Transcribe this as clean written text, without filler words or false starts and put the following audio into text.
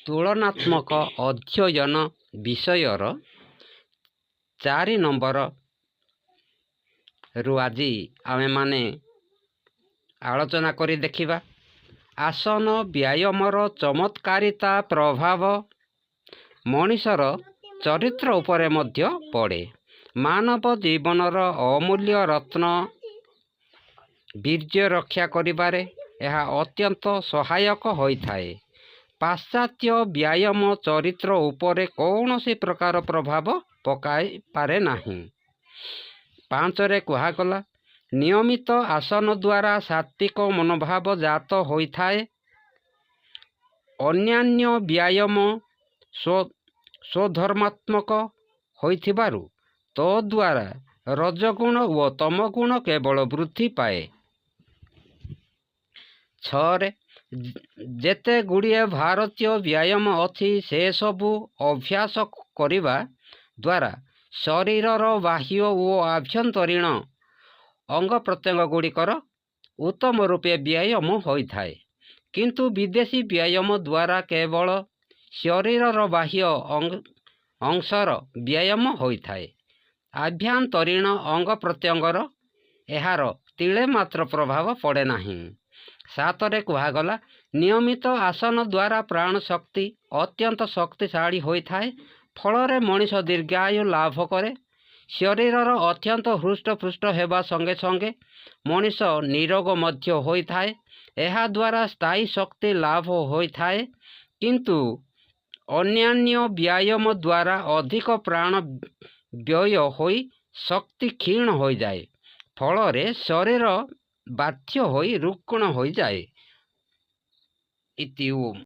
ତୁଳନାତ୍ମକ ଅଧ୍ୟୟନ ବିଷୟର 4 ନମ୍ବର ରୁ ଆଜି ଆମେମାନେ ଆଲୋଚନା କରି ଦେଖିବା। ଆସନ ବ୍ୟାୟାମର ଚମତ୍କାରିତା ପ୍ରଭାବ ମଣିଷର ଚରିତ୍ର ଉପରେ ମଧ୍ୟ ପଡ଼େ। ମାନବ ଜୀବନର ଅମୂଲ୍ୟ ରତ୍ନ ବୀର୍ଯ୍ୟ ରକ୍ଷା କରିବାରେ ଏହା ଅତ୍ୟନ୍ତ ସହାୟକ ହୋଇଥାଏ। ପାଶ୍ଚାତ୍ୟ ବ୍ୟାୟାମ ଚରିତ୍ର ଉପରେ କୌଣସି ପ୍ରକାର ପ୍ରଭାବ ପକାଇପାରେ ନାହିଁ। 5ରେ କୁହାଗଲା, ନିୟମିତ ଆସନ ଦ୍ୱାରା ସାତ୍ତ୍ୱିକ ମନୋଭାବ ଜାତ ହୋଇଥାଏ। ଅନ୍ୟାନ୍ୟ ବ୍ୟାୟାମ ସ୍ୱଧର୍ମାତ୍ମକ ହୋଇଥିବାରୁ ତଦ୍ୱାରା ରଜଗୁଣ ଓ ତମଗୁଣ କେବଳ ବୃଦ୍ଧି ପାଏ। 6ରେ, ଯେତେ ଗୁଡ଼ିଏ ଭାରତୀୟ ବ୍ୟାୟାମ ଅଛି, ସେସବୁ ଅଭ୍ୟାସ କରିବା ଦ୍ୱାରା ଶରୀରର ବାହ୍ୟ ଓ ଆଭ୍ୟନ୍ତରୀଣ ଅଙ୍ଗ ପ୍ରତ୍ୟଙ୍ଗ ଗୁଡ଼ିକର ଉତ୍ତମ ରୂପେ ବ୍ୟାୟାମ ହୋଇଥାଏ। କିନ୍ତୁ ବିଦେଶୀ ବ୍ୟାୟାମ ଦ୍ୱାରା କେବଳ ଶରୀରର ବାହ୍ୟ ଅଂଶର ବ୍ୟାୟାମ ହୋଇଥାଏ। ଆଭ୍ୟନ୍ତରୀଣ ଅଙ୍ଗ ପ୍ରତ୍ୟଙ୍ଗର ଏହାର ତିଳେ ମାତ୍ର ପ୍ରଭାବ ପଡ଼େ ନାହିଁ। 7ରେ କୁହାଗଲା, ନିୟମିତ ଆସନ ଦ୍ୱାରା ପ୍ରାଣ ଶକ୍ତି ଅତ୍ୟନ୍ତ ଶକ୍ତିଶାଳୀ ହୋଇଥାଏ। ଫଳରେ ମଣିଷ ଦୀର୍ଘାୟୁ ଲାଭ କରେ। ଶରୀରର ଅତ୍ୟନ୍ତ ହୃଷ୍ଟପୃଷ୍ଟ ହେବା ସଙ୍ଗେ ସଙ୍ଗେ ମଣିଷ ନିରୋଗ ମଧ୍ୟ ହୋଇଥାଏ। ଏହାଦ୍ୱାରା ସ୍ଥାୟୀ ଶକ୍ତି ଲାଭ ହୋଇଥାଏ। କିନ୍ତୁ ଅନ୍ୟାନ୍ୟ ବ୍ୟାୟାମ ଦ୍ୱାରା ଅଧିକ ପ୍ରାଣ ବ୍ୟୟ ହୋଇ ଶକ୍ତି କ୍ଷୀଣ ହୋଇଯାଏ। ଫଳରେ ଶରୀର ବାଧ୍ୟ ହୋଇ ରୁଗ୍ଣ ହୋଇଯାଏ। ଇତି ଓମ୍।